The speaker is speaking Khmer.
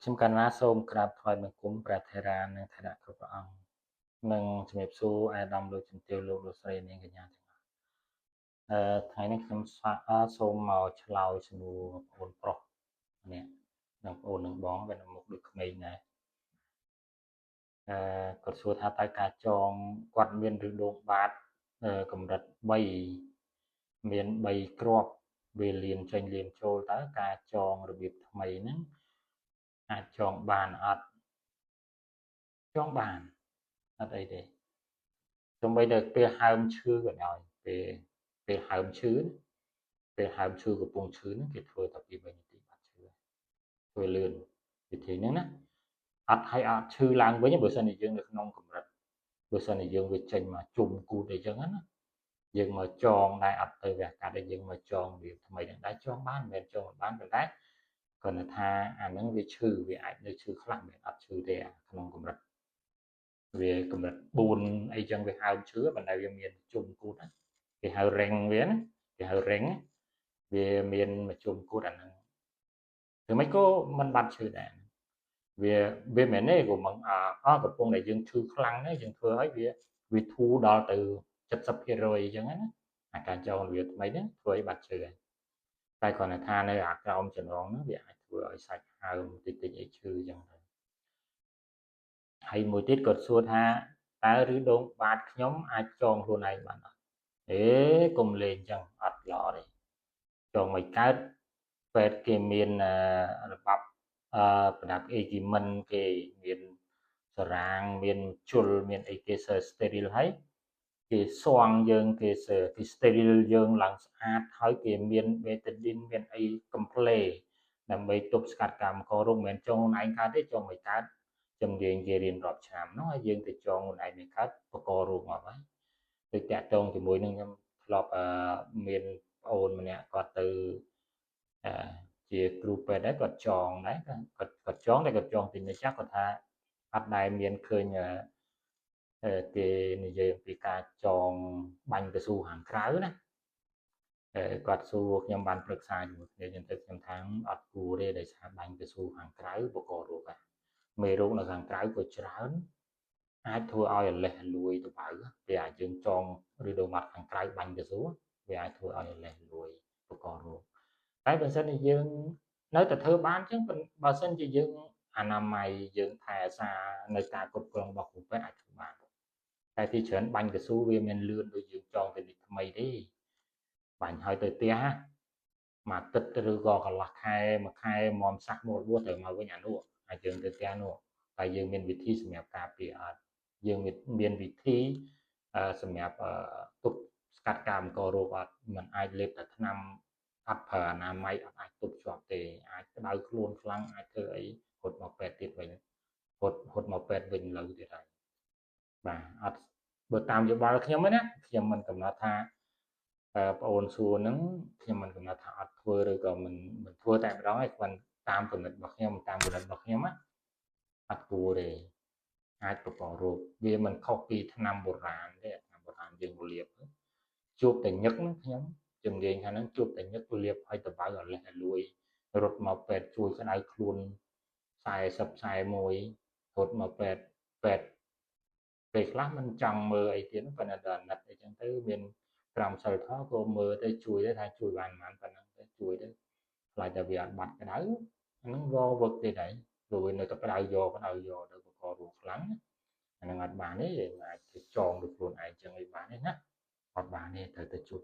ខ្ញុំករុណាសូមក្រាបថ្វាយបង្គំព្រះថេរានិងថេរៈគ្រប់ព្រះអង្គនិងជំរាបសួរអាដាមលោកជំទាវលោកលោកស្រីនាងកញ្ញាទាំងអស់អឺថ្ងៃនេះខ្ញុំសូមមកឆ្លើយសំណួរបងប្អូនប្រុសម្នាក់និងបងប្អូននិងបងវានៅមុខដូចក្មេងដែរអឺគាត់សួរថាតើការចងគាត់មានឬដងបាតកម្រិត3មាន3គ្រាប់វាលៀនចេញលៀនចូលតើការចងរបៀបថ្មីហ្នឹងអាចចងបានអត់ចងបានអត់អីទេសូម្បីតែពេលហើមឈឺក៏ដោយពេលពេលហើមឈឺពេលហើមឈឺកំពុងឈឺហ្នឹងគេធ្វើតែ2 3នាទីបាត់ឈឺធ្វើលឿនវិធីហ្នឹងណាអត់ឲ្យអត់ឈឺឡើងវិញបើសិនជាយើងនៅក្នុងកម្រិតបើសិនជាយើងវាចេញមកជុំគូតអីចឹងណាយើងមកចងដែរអត់ទៅវះកាត់ដែលយើងមកចងវាថ្មីនឹងដែរចងបានមិនមែនចងមិនបានប៉ុន្តែគ្រាន់តែថាអាហ្នឹងវាឈឺវាអាចនៅឈឺខ្លះមិនមែនអត់ឈឺទេក្នុងកម្រិតវាកម្រិត4អីចឹងវាហើមឈឺប៉ុន្តែវាមានជុំគូតគេហៅ ring វាណាគេហៅ ring វាមានមជុំគូតអាហ្នឹងគឺមិនក៏មិនបាត់ឈឺដែរវាវាមិនមែនទេក៏មិនអកំពុងតែយើងឈឺខ្លាំងណាស់យើងធ្វើឲ្យវាវាធូរដល់ទៅ70%អញ្ចឹងណាអាការចងវាថ្មីហ្នឹងធ្វើឲ្យបាត់ឈឺហើយតែគ្រាន់តែថានៅអាក្រោមចំណងហ្នឹងវាអាចធ្វើឲ្យសាច់ហើមតិចតិចអីឈឺអញ្ចឹងទៅហើយមួយទៀតគាត់សួរថាតើឬដងបាតខ្ញុំអាចចងខ្លួនឯងបានអត់អេកុំលេងអញ្ចឹងអត់ល្អទេចងមិនកើតពេទ្យគេមានរបបអឺប្រដាប់អេគីមិនគេមានសរាងមានជុលមានអីគេសើ sterile ហើយគេសួងយើងគេគេ sterile យើងឡើងស្អាតហើយគេមានបេតាឌីនមានអីកំផ្លេដើម្បីទប់ស្កាត់ការបង្ករោគមិនមែនចងខ្លួនឯងកើតទេចងមិនកើតជំនាញគេរៀនរាប់ឆ្នាំនោះហើយយើងទៅចងខ្លួនឯងមិនកើតបង្ករោគមកហើយដូចតាក់ទងជាមួយនឹងខ្ញុំធ្លាប់មានប្អូនម្នាក់គាត់ទៅអឺជាគ្រូពេទ្យដែរគាត់ចងដែរគាត់គាត់ចងតែគាត់ចងទីនេះចាស់គាត់ថាអត់ដែលមានឃើញគេនិយាយអំពីការចងបាញ់កស៊ូខាងក្រៅណាគាត់សួរខ្ញុំបានប្រឹក្សាជាមួយគ្នាចឹងទៅខ្ញុំថាអត់គួរទេដោយសារបាញ់កស៊ូខាងក្រៅបង្ករោគមេរោគនៅខាងក្រៅក៏ច្រើនអាចធ្វើឲ្យអលេះលួយទៅបៅពេលអាចយើងចងឬដូមាត់ខាងក្រៅបាញ់កស៊ូវាអាចធ្វើឲ្យអលេះលួយបង្ករោគតែបើសិនជាយើងនៅតែធ្វើបានចឹងបើសិនជាយើងអនាម័យយើងថែអាសានៅការគ្រប់គ្រងរបស់គ្រូពេទ្យអាចធ្វើបានតែទីច្រើនបាញ់កស៊ូវាមានលឿនដូចយើងចងទៅនេះថ្មីទេបាញ់ឲ្យទៅផ្ទះមួយអាទិត្យឬក៏កន្លះខែមួយខែមុំសាក់មករបួសត្រូវមកវិញអានោះហើយយើងទៅផ្ទះនោះតែយើងមានវិធីសម្រាប់ការពារអត់យើងមានវិធីសម្រាប់ទប់ស្កាត់ការបង្ករោគអត់มันអាចលេបតែថ្នាំអត់ប្រើអនាម័យអត់អាចទប់ជាប់ទេអាចក្តៅខ្លួនខ្លាំងអាចធ្វើអីរត់មកពេទ្យទៀតវិញរត់រត់មកពេទ្យវិញលើទៀតហើយបាទអត់បើតាមយោបល់ខ្ញុំណាខ្ញុំមិនកំណត់ថាប្អូនសួរហ្នឹងខ្ញុំមិនកំណត់ថាអត់ធ្វើឬក៏មិនមិនធ្វើតែម្ដងឯងគាត់តាមគំនិតរបស់ខ្ញុំតាមគំនិតរបស់ខ្ញុំណាអត់គួរទេអាចបង្ករោគវាមិនខុសពីថ្នាំបុរាណទេថ្នាំបុរាណយើងលាបជួបតែញឹកហ្នឹងខ្ញុំជំនាញខាងហ្នឹងជួបតែញឹកលាបឲ្យតបៅឲ្យលេះឲ្យលួយរត់មកពេទ្យជួយក្តៅខ្លួន40 41រត់មកពេទ្យពេទ្យពេលខ្លះមិនចង់មើលអីទៀតប៉ុន្តែដល់អាណិតអីចឹងទៅមានក្រមសិលធម៌ក៏មើលទៅជួយទៅថាជួយបានប៉ុន្មានប៉ុណ្ណឹងទៅជួយទៅខ្លាចតែវាអត់បាត់ក្តៅអាហ្នឹងវវឹកទៀតហើយព្រោះវានៅតែក្តៅយកក្តៅយកទៅបង្ករោគខ្លាំងអាហ្នឹងអត់បានទេយើងអាចទៅចងដោយខ្លួនឯងចឹងអីបានទេណាអត់បានទេត្រូវទៅជួប